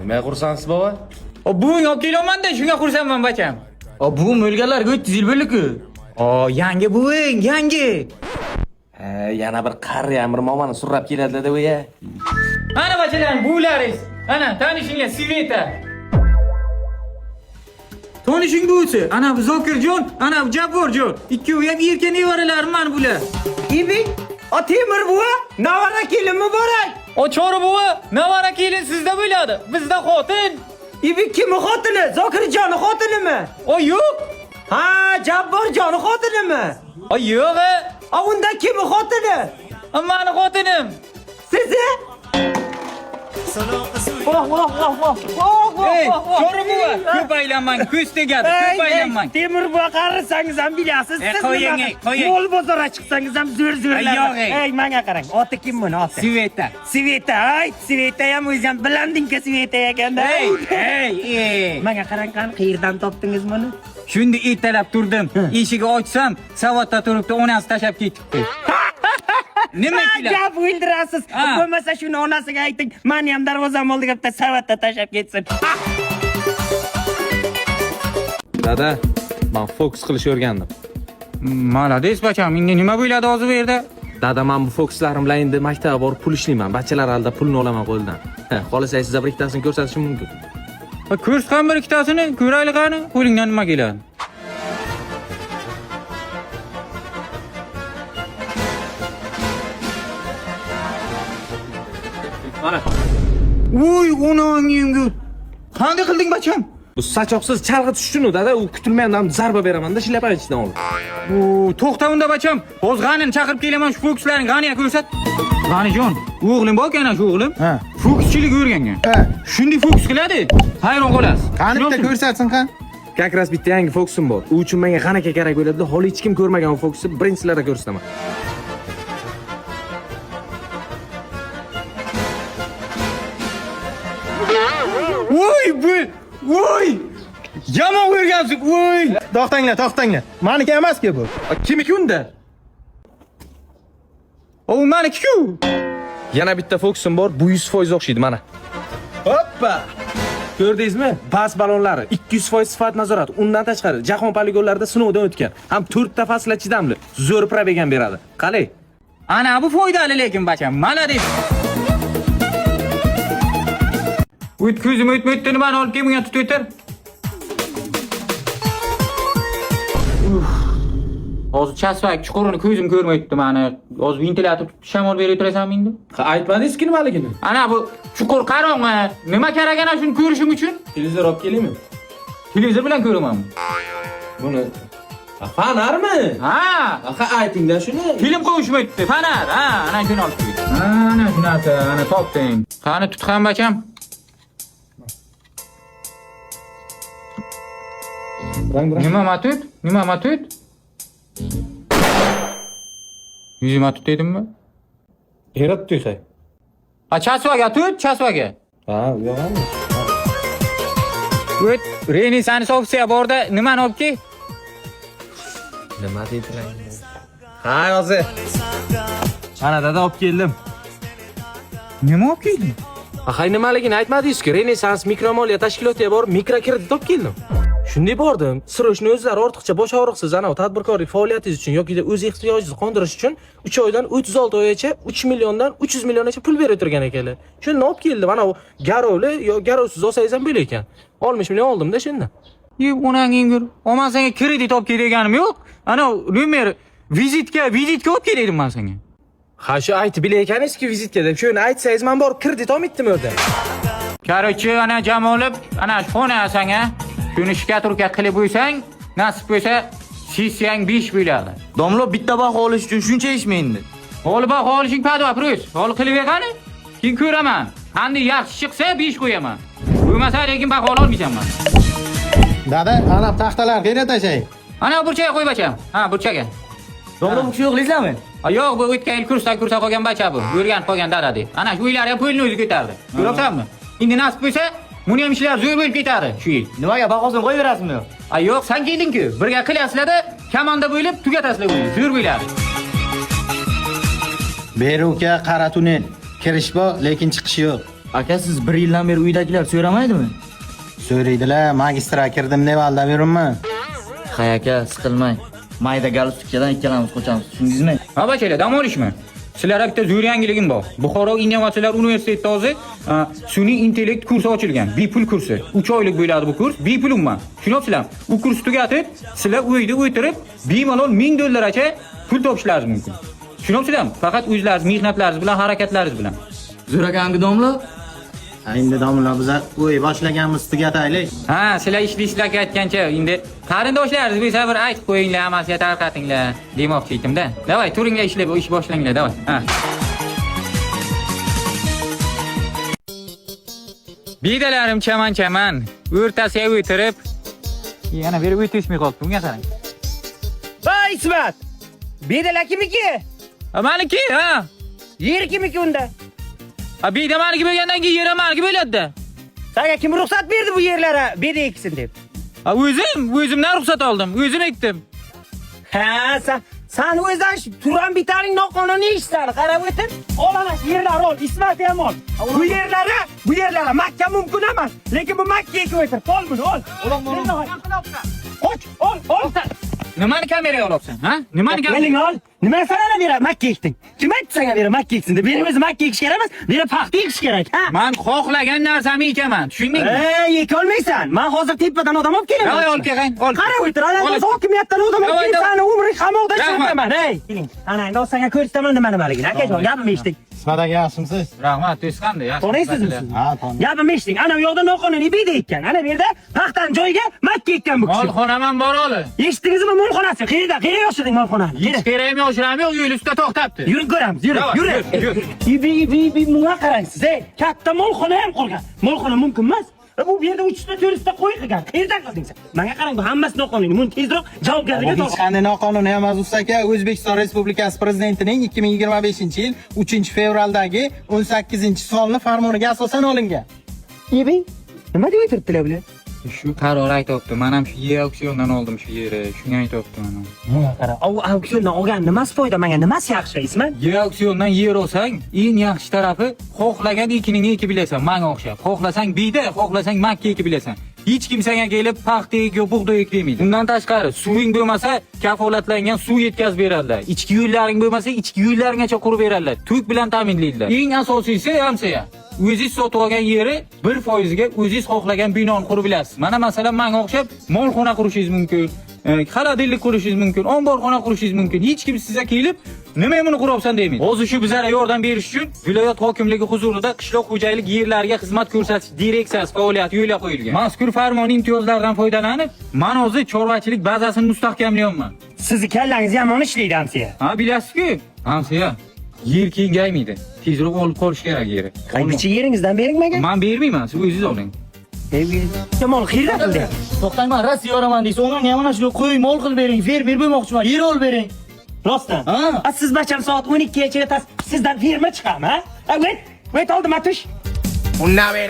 Nimaga xursandsiz bova? O buving olib kelyapman-da, shunga xursandman bacham. O buvim o'lganlarga 30 yil bo'ldi-ku. O, yangi buving, yangi. Ha, yana bir qariya bir momani surrab keladilar deb o'ya. Ana bachalarim, buvlaringiz. Ana, tanishinglar, Sveta. Tanishing buvisi. Ana bu Zokirjon, ana bu Jabborjon. Ikkovi ham erka nevaralarim mana bular. Ibik, o Temur buva, navara kelin muborak. O Chori buva, navara kelin sizda bo'ladi. Bizda xotin. Ibik kimni xotini? Zokirjonni xotinimi? O yo'q. Ha, Jabborjonni xotinimi? O yo'q. A unda kimni xotini? Mani xotinim. Sizi? Oh, oh, oh, oh, oh, oh, Ey, oh, oh. Chori buva, ko'p aylanmang, ko'z tegadi, ko'p aylanmang. Temur buva qarisangiz ham bilasiz. E, Siz qo'ying, nima ey, qo'ying. Mo'l bozorga chiqsangiz ham zo'r zo'rlar. Ay, yo'q, ey. Ey, menga qarang. Oti kim buni oti? Sveta. Sveta, ay, Sveta ham o'zi ham bilandinka Sveta ekanda. Ey, ey, ey. Menga qarang, qani qayerdan topdingiz buni? Shunda ertalab turdim. Eshigi ochsam, savatda turibdi, onasi tashlab ketibdi. Nima Ha, kelar? Gap o'ldirasiz. Ha. Bo'lmasa shuni onasiga ayting. Mani ham darvozam oldiga bitta savatda tashlab ketsin. Dada, men fokus qilishni o'rgandim. Молодец bacham, endi nima bo'ladi hozir bu yerda? Dada, men bu fokuslarim bilan endi maktabga borib pul ishlayman. Bachalar aldab pulni olaman qo'ldan. Ha, Xohlasangiz sizga bir ikkitasini ko'rsatishim mumkin. Ha, Ko'rsat bir ikkitasini, ko'raylik qani, qo'lingdan nima keladi? Mana. Uy, onangni. Qanday qilding bacham? Bu sachoqsiz chalg'itish uchun dada, u kutilmagandan zarba beraman-da, shlyapani ichidan olib. O, to'xta unda bacham. Hozir G'anini chaqirib kelaman, shu fokuslaring G'aniga ko'rsat. G'anijon, o'g'lim bor ekan shu o'g'lim. Ha. Fokuschilik o'rgangan. Ha. Shunday fokus qiladi, hayron qolasiz. Qani bitta ko'rsatsin qani. Как раз bitta yangi fokusim bor. U uchun menga G'anaka kerak bo'ladi. Holi hech kim ko'rmagan u fokusni birinchilarga ko'rsataman. Voy, bu, voy! Yomon o'rgansiz, voy! To'xtanglar, to'xtanglar. Maniki emas-ku bu. Kimiki unda? O meniki-ku. Yana bitta fokusim bor, bu 100% o'xshaydi mana. Hoppa! Ko'rdingizmi? Bas balonlari 200% sifat nazorati. Undan tashqari jahon poligonlarida sinovdan o'tgan. Ham 4 ta faslga chidamli. Zo'r probegan beradi. Qalay? Ana bu foydali lekin bacham, молодец. O't ko'zim o'tmaydi, nimani olib kel bunga tutib o'tir. Hozir chasvak chuqurini ko'zim ko'rmayapti mani. Hozir ventilyator tutib shamol berib o'tirasanmi endi? Ha, aytmadingiz-ku nimaligini? Ana bu chuqur qarong'i. Nima kerak ana shuni ko'rishim uchun? Televizor olib kelaymi? Televizor bilan ko'raman. Buni Fanarmi? Ha, Ha, aytingda shuni. film qo'yishmayapti. Fanar, ha, ana shuni olib kel. Ana shunasi, ana topding. Qani tutqan bacham. Nima matut? Nima matut? Yuzima tut dedimmi? Berib tuyxay. Ha, chasvaga tut, chasvaga. Ha, u yo'g'ami? O't, Renesans opsiya borda nimani olib kel? Nima dedilar? Ha, hozir. Mana dada olib keldim. Nima olib kelding? Axay nimaligini aytmadingiz-ku. Renessans mikromoliya tashkilotiga borib mikrokredit olib keldim. Shunday bordim. Sirosni o'zlari ortiqcha bosh og'riqsiz anavi tadbirkorlik faoliyatingiz uchun yoki o'z ehtiyojingizni qondirish uchun 3 oydan 36 oygacha 3 milliondan 300 milliongacha pul berib turgan ekanlar. Shuni olib keldim. Ana u garovli yo garovsiz olsangiz ham bo'lar ekan. 60 million oldim-da shundan. Yeb onanging yur. O man senga kredit olib kel deganim yo'q. Ana nomer vizitka, vizitka olib kel dedim man senga. Ha, shu aytib bilayotganingiz-ku vizitka deb. Shuni aytsangiz men borib kredit olmaydim o'rdan. Короче, ana jam olib, ana shu xona senga. Shuni shkaturka qilib qo'ysang, nasib bo'lsa sessiyang 5 bo'ladi. Domla bitta baho olish uchun shuncha ishmi endi? Holi bor, holishing под вопрос. Holi qilib bergani, keyin ko'raman. Qanday yaxshi chiqsa 5 qo'yaman. Bo'lmasa lekin baho olmaysan man. Dada, ana taxtalar qayerga tashay? Ana burchaga qo'y bacham. Ha, burchaga. Domla bu kishi o'g'lingizlarmi? Ha, yo'q, bu o'tgan yil kursdan kursga qolgan bacha bu. O'rganib qolgan dada deb. Ana shu uylari ham pulni o'zi ko'tardi. Ko'ryapsanmi? Endi nasib bo'lsa, buni ham ishlari zo'r bo'lib ketadi shu yil. Nimaga bahosini qo'yib berasizmi? A yo'q, sen kelding-ku. Birga qilasizlar-da, komanda bo'lib tugatasizlar uyni. Zo'r bo'ladi. Ber uka, qara tunnel. Kirish bor, lekin chiqish yo'q. Aka, siz bir yildan beri uydagilar so'ramaydimi? So'raydilar, magistra kirdim deb aldab yuribman. Hay aka, siqilmang. Mayda galstukchadan ikkalamiz qochamiz, tushundingizmi? Ha bachalar, dam olishmi? Sizlarga bitta zo'r yangiligim bor. Buxoro innovatsiyalar universitetida hozir sun'iy intellekt kursi ochilgan. Bepul kursi. 3 oylik bo'ladi bu kurs. Bepul umuman. Tushunyapsizlarmi? U kurs tugatib, sizlar uyda o'tirib, bemalol 1000 dollargacha pul topishlaringiz mumkin. Tushunyapsizlarmi? Faqat o'zlaringiz mehnatlaringiz bilan, harakatlaringiz bilan. Zo'r akamga domla. Ha, endi domla biza o'y boshlaganmiz tugataylik. Ha, sizlar ishlaysizlar aytgancha, endi qarindoshlaringiz bo'lsa bir aytib qo'yinglar, hammasiga tarqatinglar demoqchi edim-da. Davay, turinglar ishlab, ish boshlanglar, davay. Ha. Bidalarim chaman chaman, o'rtasiga o'tirib, yana beri o'tishmay qolibdi, unga qarang. Voy Ismat! Bedalar kimniki? Ha, maniki, ha. Yer kimniki unda? Ha, bida maniki bo'lgandan keyin yer ham maniki bo'ladi-da. Senga kim ruxsat berdi bu yerlara beda eksin deb? Ha, o'zim, o'zimdan ruxsat oldim, o'zim ekdim. Ha, sen o'zing shu Turan bitaning noqonuniy ishlari qarab o'tir. Ol ana shu yerlar ol, Ismat ham ol. Bu yerlara, bu yerlara Makka mumkin emas, lekin bu Makka ekib o'tir. Ol buni, ol. Qoch, ol, ol. Nimani kameraga olyapsan, ha? Nimani kameraga? Meling ol. Nima sana bera Makka ekding? Kim aytdi senga bera Makka eksin deb? Beri o'zi Makka ekish kerak emas, beri paxta ekish kerak, ha? Man xohlagan narsamni ekaman, tushundingmi? Ey, ekolmaysan. Men hozir tepadan odam olib kelaman. Davay, olib kelg'in, ol. Qarab o'tir, ana Ol. o'zi hokimiyatdan odam olib Davay, kelib, davay. seni umring qamoqda Rahmat. ishlataman, ey. Ana endi senga ko'rsataman nima nimaligini. Akajon, gapimni eshiting. Ismat aka yaxshimisiz? Rahmat, do'st qanday? Yaxshi. Taniysizmi siz? Ha, taniyman. Gapimni eshiting. Ana u yoqda noqonuniy beda ekkan. Ana bu yerda paxtani joyiga makka ekkan bu kishi. Molxonam ham bor holi. Eshitdingizmi molxonasi? Qayerda? Qayerga yoshirding molxonani? Hech kerak yo'q, shiram yo'q, yo'l ustida to'xtabdi. Yuring ko'ramiz, yuring, Davay, yuring. yur, yur. Ibi, ibi, ibi, bunga qarang siz, ey. Katta molxona ham qurgan. Molxona mumkin emas. Bu yerda 3 ta 4 ta qo'y qilgan. Qayerdan qilding sen? Menga qarang, bu hammasi noqonuniy. Buni tezroq javobgarlikka Bu tort. hech qanday noqonuniy emas usta aka. O'zbekiston Respublikasi Prezidentining 2025-yil 3-fevraldagi 18-sonli farmoniga asosan olingan. Ibi, nima deb o'tiribdilar bular? Shu qaror aytyapti. Men ham shu yer auksiondan oldim shu yeri. Shuni aytyapti mana. Bunga qara. Auksiondan olgan nimasi foyda menga? Nimasi yaxshi, Ismat? Yer auksiondan yer olsang, eng yaxshi tarafi xohlagan ekiningni ekib bilasan, manga o'xshab. Xohlasang bida, xohlasang makka ekib bilasan. Hech kim senga kelib paxta ek yo bug'doy ek demaydi. Undan tashqari, suving bo'lmasa, kafolatlangan suv yetkazib beradilar. Ichki yo'llaring bo'lmasa, ichki yo'llaringgacha qurib beradilar. Tok bilan ta'minlaydilar. Eng asosiysi hamsiya. O'zingiz sotib olgan yeri 1% ga o'zingiz xohlagan binoni qurib bilasiz. Mana masalan, menga o'xshab molxona qurishingiz mumkin, xolodilnik qurishingiz mumkin, omborxona qurishingiz mumkin. Hech kim sizga kelib, nima buni quryapsan demaydi. Hozir shu bizlarga yordam berish uchun viloyat hokimligi huzurida qishloq xo'jalik yerlariga xizmat ko'rsatish direksiyasi faoliyati yo'lga qo'yilgan. Mazkur farmon imtiyozlaridan foydalanib, men hozir chorvachilik bazasini mustahkamlayapman. Sizni kallangiz yomon ishlaydi, hamsiya. Ha, bilasiz-ku, hamsiya, yer kengaymaydi. Tezroq olib qolish kerak yeri. Qaybichi yeringizdan bering menga. Men bermayman, siz o'zingiz oling. Mol qayerda qildi? To'xtang, man Rossiya yoraman deysiz. O'nganga ham mana shuni qo'y, mol qilib bering, fermer bo'lmoqchiman, yer olib bering. Rostdan. Ha. A siz bacham soat 12 gacha yotasiz. Sizdan ferma chiqami, ha? A, wait, wait oldim, atush. Una vez.